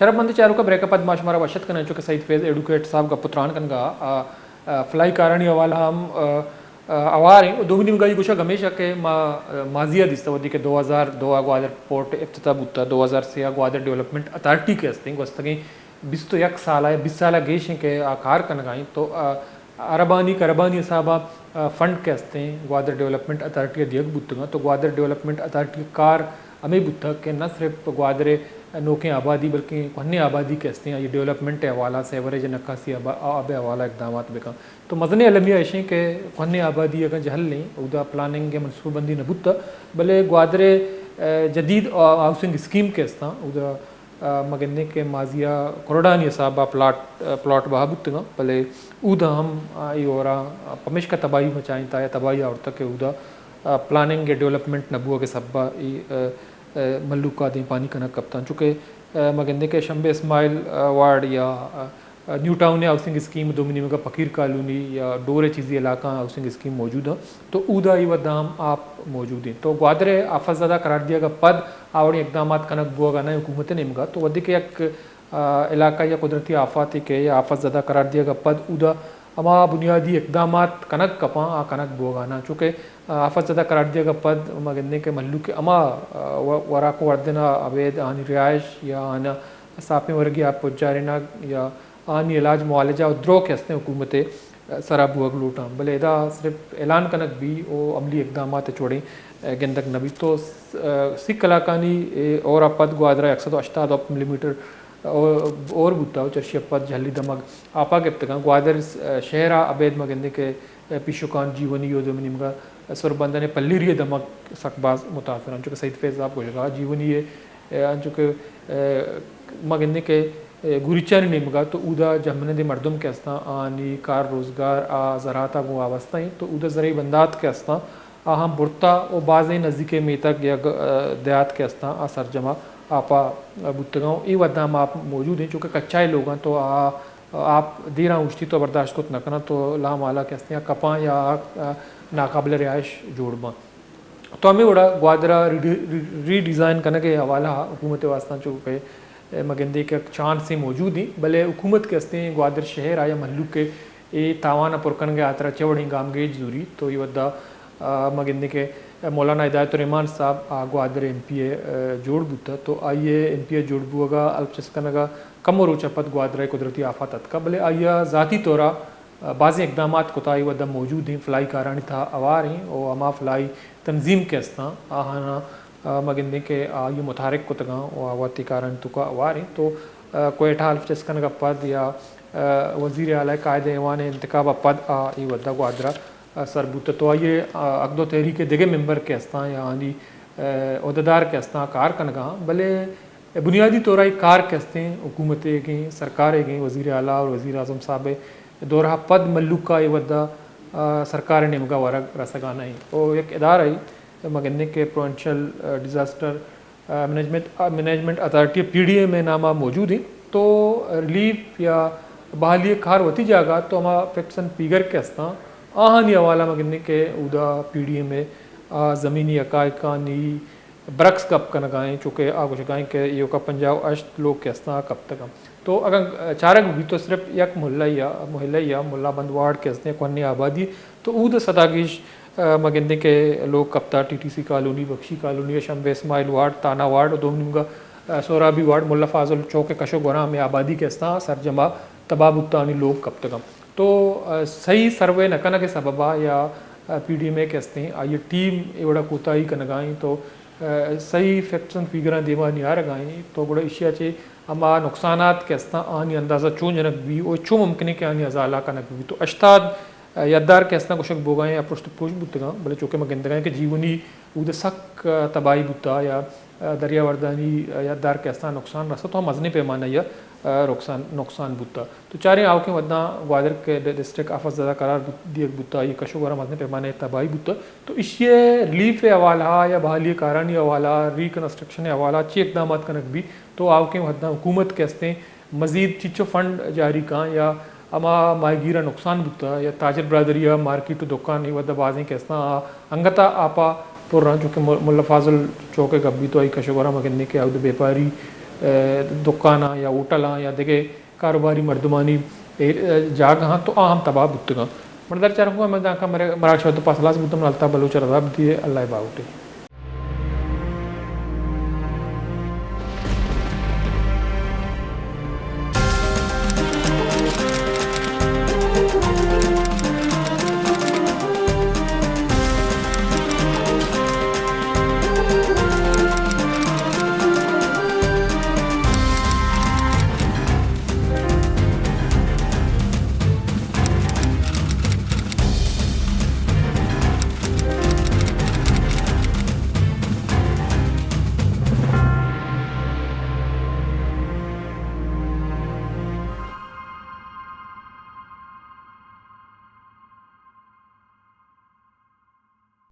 شرپ مند چاروکاں، بریک ءَ پد ما شمارا وش اتک کنیں، چونکہ سعید فیض ایڈوکیٹ صاحب گپ ءُ تران کنگا، آ، آ، فلائی کارانی حوالہ ہم، آ، آ، ہوار ایں۔ ءُ دومی نیمگا ای گوشگ ہمیش ایں کہ ما، آ، ماضی ءَ دیستہ، وھدے کہ دو ہزار دو ءَ گوادر پورٹ افتتاح بوتہ، دو ہزار سے ءَ گوادر ڈیولپمنٹ اتھارٹی کہ استیں، گوستگیں بیست ءُ یک سال ءَ، بیست سال ءَ گیش ایں کہ آ کار کنگا ایں، تو، آ، اربانی کربانی حساب ءَ، آ، فنڈ کہ استیں گوادر ڈیولپمنٹ اتھارٹی ءَ دیگ بوتگاں، تو گوادر ڈیولپمنٹ اتھارٹی ءِ کار ہمے بوتگ کہ نہ صرف گوادر ءِ نوکیں آبادی بلکیں کوہنیں آبادی کہ استیں، آئی ڈیولپمنٹ ءِ حوالہ، سیوریج ءُ نکاسی آبا-، آب ءِ حوالہ اقدامات بکن۔ تو مزنیں المیہ ایش ایں کہ کوہنیں آبادی اگاں جہل ایں، اودا پلاننگ ءِ منصوبہ بندی نہ بوتہ، بلے گوادر ءِ، آ، جدید، آ، ہاؤسنگ اسکیم کہ استاں، اودا آ، ما گندیں کہ ماضی ءَ کروڑانی حساب ءَ پلاٹ، آ، پلاٹ بہا بوتگاں، بلے اودا ہم، آ، اے ہور ءَ، آ، پمیشکا تباہی مچائینتہ یا تباہی آورتہ کہ اودا، آ، پلاننگ ءُ ڈیولپمنٹ نہ بوگ ءِ سبب ءَ اے، آ، آ، مھلوک ءَ دیم پانی کنگ کپتاں۔ چونکہ، آ، ما گندیں کہ شمبے اسماعیل، آ، وارڈ یا، آ، نیو ٹاؤن ءِ ہاؤسنگ اسکیم، دومی نیمگ ءَ پکیر کالونی یا ڈور ءِ چیزی علاقہ ہاؤسنگ اسکیم موجود ایں، تو اودا اے وھد ءَ ہم آپ موجود ایں۔ تو گوادر ءِ آفت زدہ قرار دیگ ءَ پد آ وڑیں اقدامات کنگ بوگ ءَ نہ ایں حکومت ءِ نیمگ ءَ۔ تو وھدے کہ یک، آ، علاقہ یا قدرتی آفاتے کہ آفت زدہ قرار دیگ ءَ پد اودا ہما بنیادی اقدامات کنگ کپاں، آ کنگ بوگ ءَ نہ ایں۔ چونکہ، آ، آفت زدہ قرار دیگ ءَ پد ما گندیں کہ مھلوک ءِ ہما، آ، و-، وراک ءُ وردن ءَ ابید آہانی رہائش یا آہاں ساپیں ورگی آپ پجارینگ یا آہانی علاج معالجہ ءُ درو کہ استیں حکومت ءِ سرا بوگ لوٹاں، بلے ادا صرف اعلان کنگ بی ءُ عملی اقدامات ءِ چوڑیں گندگ نہ بیت۔ تو س-، سی کلاکانی ہور ءَ پد گوادر ءَ یک سد ءُ ہشتاد ءُ ہپت ملی میٹر ہور بوتہ ءُ چرشی ءَ پد جھلی دمگ آپ ءَ گپتگاں۔ گوادر شہر ءَ ابید ما گندیں کہ پیشوکان جیونی ءُ دومی نیمگ ءَ سربندن ءِ پلیری ءِ دمگ سک باز متاثر اَنت، چونکہ سعید فیض صاحب گوشگ ءَ جیونی ءِ، انچو کہ، ما گندیں کہ گوریچانی نیمگ ءَ تو اودا جہمنندیں مردم کہ استاں، آہانی کار روزگار آ زراعت ءَ گوں وابستہ ایں، تو اودا زرعی بندات کہ استاں، آہاں برتا ءُ بازیں نزیکیں میتگ یا گ-، دیہات کہ استاں، آ سرجم ءَ آپ ءَ بوتگاں۔ اے وھد ءَ ہم آپ موجود ایں، چونکہ کچائیں لوگ اَنت تو آ آپ دیراں اوشتی تو برداشت کت نہ کناں، تو لامالا کہ استیں یا کپاں یا آ ناقابل رہائش جوڑ باں۔ تو ہمے وڑا گوادر ءَ ری ڈی-، ری، ری ڈیزائن کنگ ءِ حوالہ ءَ حکومت ءِ واستہ چو کہ، اے، ما گندیں کہ یک چانسے موجود ایں، بلے حکومت کہ استیں گوادر شہر ءَ یا مھلوک ءِ اے تاوان ءَ پر کنگ ءِ ہاترا چہ وڑیں گامگیج زوری، تو اے وھد ءَ، آ، ما گندیں کہ مولانا ہدایت الرحمان صاحب آ گوادر ءِ ایم پی اے، آ، جوڑ بوتہ، تو آئی ءِ ایم پی اے جوڑ بوگ ءَ الپ چست کنگ ءَ کمو روچ ءَ پد گوادر ءَ قدرتی آفات اتکہ، بلے آئی ءَ ذاتی طور ءَ بازیں اقدامات کتا، اے وھد ءَ موجود ایں، فلائی کارانی تہا ہوار ایں ءُ ہما فلائی تنظیم کہ استاں، آہاں، آ، ما گندیں کہ آئی ءَ متحرک کتگاں ءُ آ وتی کارانی توکا ہوار ایں۔ تو، آ، کوئٹہ ءَ الپ چست کنگ ءَ پد یا، آ، وزیر اعلی قائد ایوان ءِ انتخاب ءَ پد آ اے وھد ءَ گوادر ءَ، آ، سر بوتہ۔ تو آئی ءِ، آ، عقد ءُ تحریک ءِ دگہ ممبر کہ استاں یا آہانی، آ، عہدیدار کہ استاں کار کنگاں، بلے بنیادی طور ءَ اے کار کہ استیں حکومت ئیگیں، سرکار ئیگیں، وزیر اعلی اور وزیر اعظم صاحب ءِ دور ءَ پد مھلوک ءَ اے وھد ءَ، آ، سرکار ءِ نیمگ ءَ ورگ رسگ ءَ نہ ایں۔ او یک ادارہ ئے، ما گندیں کہ provincial, uh, disaster, uh, management, uh, management authority P D M ءِ نام ءَ موجود ایں۔ تو ریلیف یا بحالی ءِ کار وتی جاگہ ءَ، تو ہما فیکٹس اینڈ فیگر کہ استاں، آہانی حوالہ ءَ ما گندیں کہ اودا پی ڈی ایم ءِ، آ، زمینی حقائقانی برعکس گپ کنگ ءَ ایں، چونکہ آ گوشگ ءَ ایں کہ ایوکا پنجاہ ءُ ہشت لوگ کہ استاں آ کپتگ اَنت۔ تو اگاں چارگ بیت تو صرف یک محلہ یا، محلہ یا ملا بند وارڈ کہ استیں، کوہنیں آبادی، تو اود سدا گیش، آ، ما گندیں کہ لوگ کپتا، ٹی ٹی سی کالونی، بخشی کالونی، شمبے اسماعیل وارڈ، تانا وارڈ ءُ دومی نیمگا، آ، سہرابی وارڈ، ملا فاضل چوک ءِ کش ءُ گوراں ہمے آبادی کہ استاں سرجم ءَ تباہ بوتانی لوگ کپتگ اَنت۔ تو، آ، صحیح سروے نہ کنگ ءِ سبب ءَ یا، آ، پی ڈی ایم ءِ کہ استیں، آئی ءِ ٹیم اے وڑا کوتاہی کنگ ءَ ایں، تو، آ، صحیح فیکٹس اینڈ فیگراں دیما نیارگ ءَ ایں، تو گڑا ایشی ءَ چہ ہما نقصانات کہ استاں، آہانی اندازہ چون جنگ بی ءُ چون ممکن ایں کہ آہانی ازالہ کنگ بی۔ تو ہشتاد، آ، یدار کہ استاں گوشگ بوگ ءَ ایں یا پرشت ءُ پروش بوتگ اَنت، بلے چونکہ ما گندگ ءَ ایں کہ جیونی اود ءَ سک، آ، تباہی بوتا یا، آ، دریاوردانی، آ، یدار کہ استاں نقصان رستا، تو ہم مزنیں پیمانہ ءَ، آ، رکسان-، نقصان بوتا۔ تو چاریں آؤکیں وھداں گوادر کہ ڈ-، ڈسٹرکٹ آفت زدہ قرار بوت-، دیگ بوتا، آئی ءِ کش ءُ گوراں مزنیں پیمانہ ءَ تباہی بوتا۔ تو ایشی ءِ ریلیف ءِ حوالہ ءَ یا بحالی کارانی حوالہ ءَ، ریکنسٹرکشن ءِ حوالہ ءَ چی اقدامات کنگ بی؟ تو آؤکیں وھداں حکومت کہ استیں مزید چچو فنڈ جاری کاں یا ہما ماہیگیر ءَ نقصان بوتا یا تاجر برادری ءَ مارکیٹ ءُ دکان اے وھد ءَ بازیں کہ استاں آ انگت ءَ آپ ءَ پر اَنت، چونکہ مل-، ملا فاضل چوک ءِ گپ بیت تو آئی کش ءُ گوراں ما گندیں کہ اود بیپاری، دکاناں یا ہوٹلاں یا دگہ کاروباری مردمانی اے، جاگہاں تو آ ہم تباہ بوتگاں۔ مردار چاروں کو ہمیں دانکہ مرے، مراگش تو پاس لاس بوتم، اللہ تعالیٰ بلوچ رضا بدیے، اللہ باوٹے۔